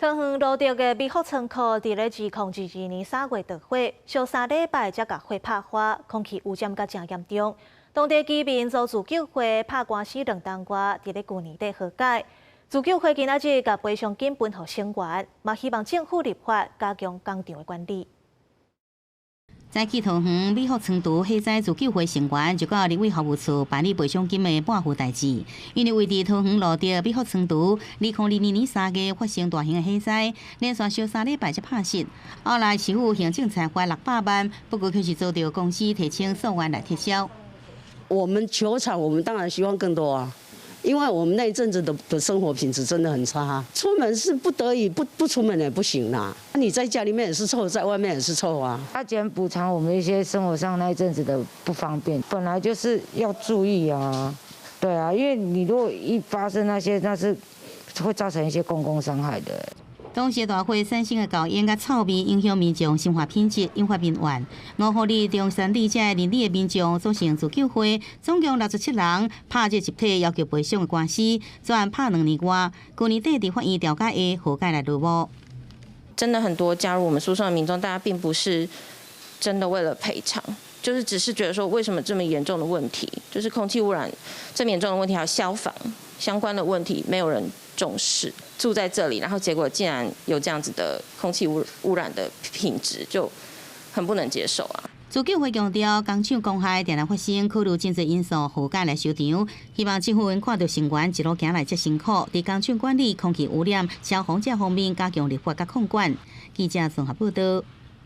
桃園蘆竹的美福倉庫佇咧2022年3月著火，燒3禮拜才共火拍花，空氣污染閣誠嚴重。當地居民組自救會拍官司2冬外，佇咧舊年底和解。自救會今仔日共賠償金分予成員，嘛希望政府立法加強工廠的管理。早起桃園美福倉儲火災自救會成員就到立委服務處辦理賠償金的撥付代誌，因為位佇桃園蘆竹美福倉儲，2022年3月發生大型的火災，連續燒3禮拜才拍熄。後來市府行政裁罰600萬，不過卻是遭到公司提請訴願來撤銷。我們求償，我們當然希望更多啊，因為我們那一陣子的生活品質真的很差，出門是不得已，不出門也不行啦。你在家裡面也是臭，在外面也是臭啊。他既然補償我們一些生活上那一陣子的不方便，本來就是要注意啊，對啊，因為你如果一發生那些，那是會造成一些公共傷害的。當時大火產生的高煙佮臭味，影響民眾生活品質，引發民怨。五福里、中山里這鄰里的民眾組成自救會，總共67人，拍這集體要求賠償的官司，專案拍2年外，舊年底佇法院調解下和解來落幕。真的很多加入我們訴訟的民眾，大家並不是真的為了賠償，就是只是覺得說，為什麼這麼嚴重的問題，就是空氣污染這麼嚴重的問題，還有消防相關的問題，沒有人重視。住在這裡，然後結果竟然有這樣子的空氣污染的品質，就很不能接受啊。自救會強調，工廠公害定定發生，考慮真濟因素和解來收場，希望政府看著成員一路行來遮辛苦，佇工廠管理、空氣污染、消防這方面加強立法佮控管。記者綜合報道。